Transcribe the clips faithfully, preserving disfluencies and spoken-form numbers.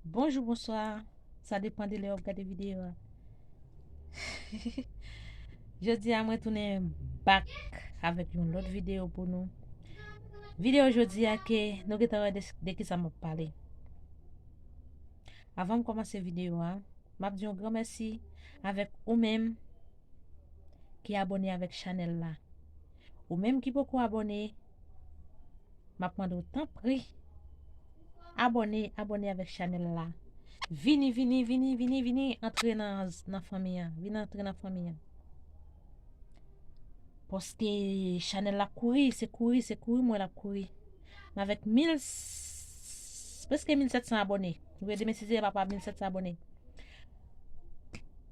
Bonjou, bonswa. Sa depann de lè w ap gade videyo a. Jodi a, mwen tounen back avèk yon lòt videyo pou nou. Videyo jodi a ke nou gentan wè de, de kisa m ap pale. Avan m kòmanse videyo a, m ap di yon gran mèsi avèk ou menm ki abòne avèk chanèl la. Ou menm ki poko abòne, m ap mande w tanpri, abòne, abòne avèk chanèl la. Vini, vini, vini, vini, vini, antre nan, nan fanmi an. Vini antre nan fanmi an. Paske chanèl la kouri, se kouri, se kouri, m wè l ap kouri. M avèk mil, prèske mil sèt san abòne. Ou wè demen si se papa mil sèt san abòne.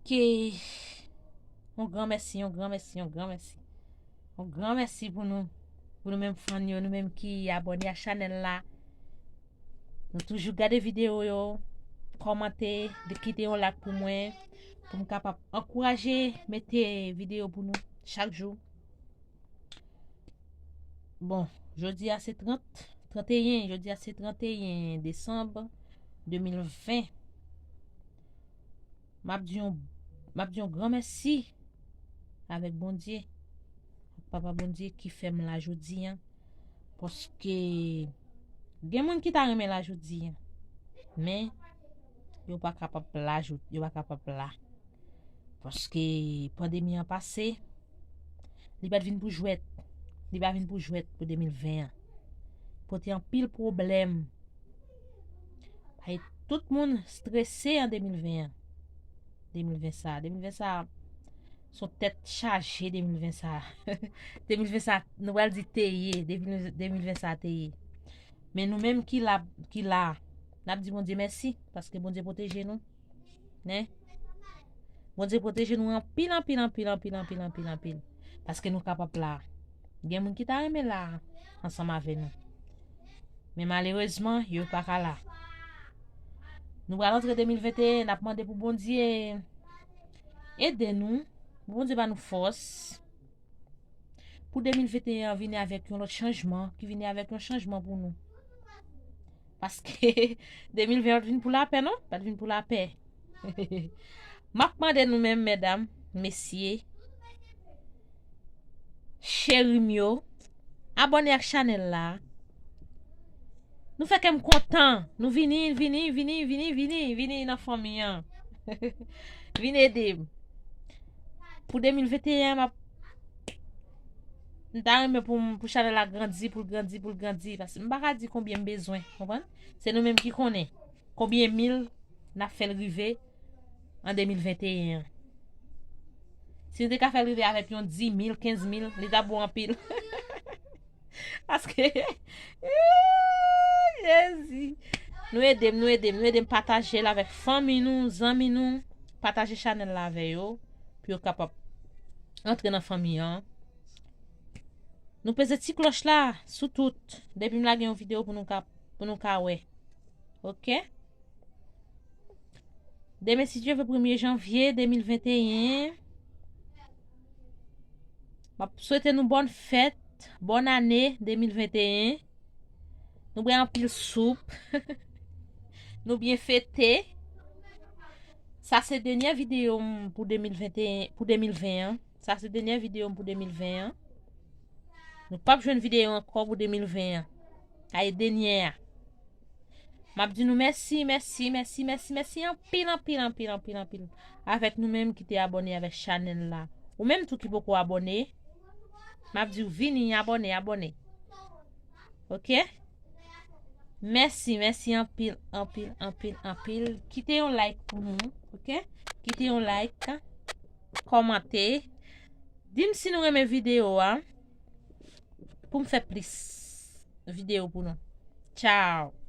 Ke yon gran mèsi, yon gran mèsi, yon gran mèsi. Yon gran mèsi pou nou, pou nou menm fan yo, nou menm ki abòne a chanèl la. Nou toujou gade videyo yo, kòmante, de kite yon like pou mwen, pou m kapab ankouraje mete videyo pou nou chak jou. Bon, jodi a se trant, tranteyen, jodi a se tranteyen desanm de mil ven. M ap di yon, m ap di yon gran mèsi avèk Bondye, ak Papa Bondye ki fè m la jodi a. Paske gen moun ki ta renmen la jodi a, men yo pa kapab la, jo-, yo pa kapab la. Paske pandemi an pase, li pa t vin pou jwèt. Li pa vin pou jwèt pou de mil ven an. Pote anpil pwoblèm. Bay tout moun strese an de mil ven an. De mil ven sa, de mil ven sa, se yon tèt chaje de mil ven sa. De mil ven sa, nou pral di te ye, de mil, de mil ven sa te ye. Men nou menm ki la, ki la, n ap di Bondye mèsi, paske Bondye pwoteje nou. Nen. Bondye pwoteje nou anpil, anpil, anpil, anpil, anpil, anpil, anpil. Paske nou kapab la. Gen moun ki ta renmen la ansanm avè nou. Men malerezman, yo pa ka la. Nou pral antre de mil venteyen, n ap mande pou Bondye ede nou, pou Bondye ba nou fòs. Pou de mil venteyen an vini avèk yon lòt chanjman, ki vini avèk yon chanjman pou nou. Paske de mil ven an pa t vin pou lapè, non? Pa t vin pou lapè. M ap mande nou menm, medam, mesye, cheri m yo, abòne ak chanèl la. Nou fè kè m kontan. Nou vini, vini, vini, vini, vini, vini nan fanmi an. Vin ede m. Pou de mil venteyen an, m ap, m ta renmen pou, pou chanèl la grandi, pou l grandi, pou l grandi. Paske m pa ka di konbyen m bezwen, konprann? Se nou menm ki konnen konbyen mil n ap fè l rive an de mil venteyen an. Si nou te ka fè l rive avèk yon dis mil, kenz mil, li t ap bon anpil. Paske, Jezi. Nou ede m, nou ede m, nou ede m pataje l avèk fanmi nou, zanmi nou. Pataje chanèl la avè yo, pou yo kapab antre nan fanmi an. Nou peze ti klòch la sou tout. Depi m lage yon videyo pou nou ka, pou nou ka wè. Oke? Demen, si Dye vle, premye janvye de mil venteyen. M ap swete nou bòn fèt, bòn ane de mil venteyen. Nou bwè anpil soup. Nou byen fete. Sa se dènye videyo m pou de mil venteyen, pou de mil ven an. Sa se dènye videyo m pou de mil ven an. Nou p ap jwenn videyo ankò pou de mil ven an. Sa e dènye a. M ap di nou mèsi, mèsi, mèsi, mèsi, mèsi anpil, anpil, anpil, anpil, anpil. Avèk nou menm ki te abòne avèk chanèl la. Ou menm tou ki poko abòne, m ap di w vini, abòne, abòne. Oke? Mèsi, mèsi anpil, anpil, anpil, anpil. Kite yon like pou nou, oke? Kite yon like, kòmante. Di m si nou renmen videyo a, pou m fè plis videyo pou nou. Tchao!